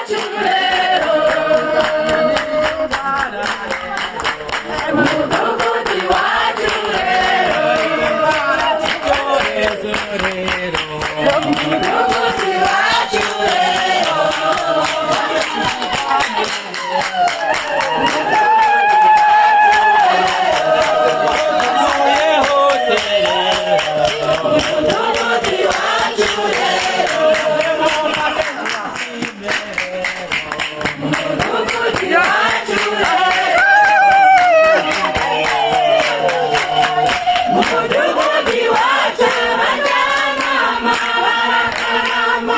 iwacu rero, mudugudu iwacu rero, mudugudu iwacu rero, mudugudu iwacu rero, mudugudu iwacu rero, mudugudu iwacu abajyanama barakarama,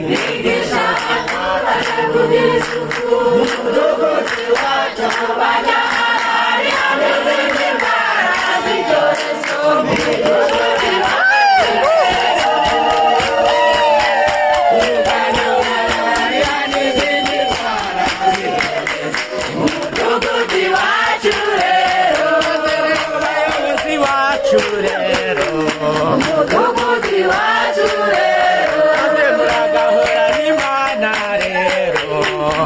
bigisha abaturage kugira isuku, mudugudu iwacu abajyanama n'izindi ndwara z'ibyorezo, mudugudu iwacu rero, kurwanya malariya n'izindi ndwara z'ibyorezo, mudugudu iwacu rero, Abayobozi bacu rero, mudugudu iwacu rero, maze muragahora n'Imana rero,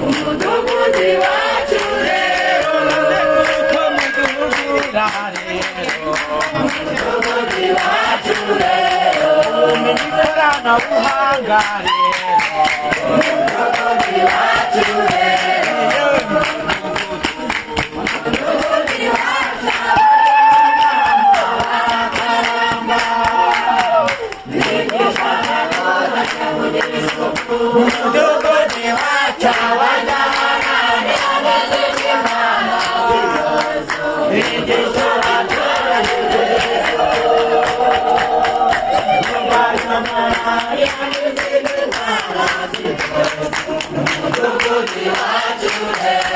mudugudu iwacu rero, maze kuko muduhugura rero, mudugudu iwacu rero, ubumenyi ikoranabuhanga rero, mudugudu iwacu rero, yewe mudugudu. Mudugudu iwacu abajyanama barakaramba, bigisha abaturage kugira isuku, Mudugudu iwacu abajyanama n'izindi ndwara z'ibyorezo, bigisha abaturage kugira isuku, kurwanya malariya n'izindi ndwara z'ibyorezo, mudugudu iwacu rero.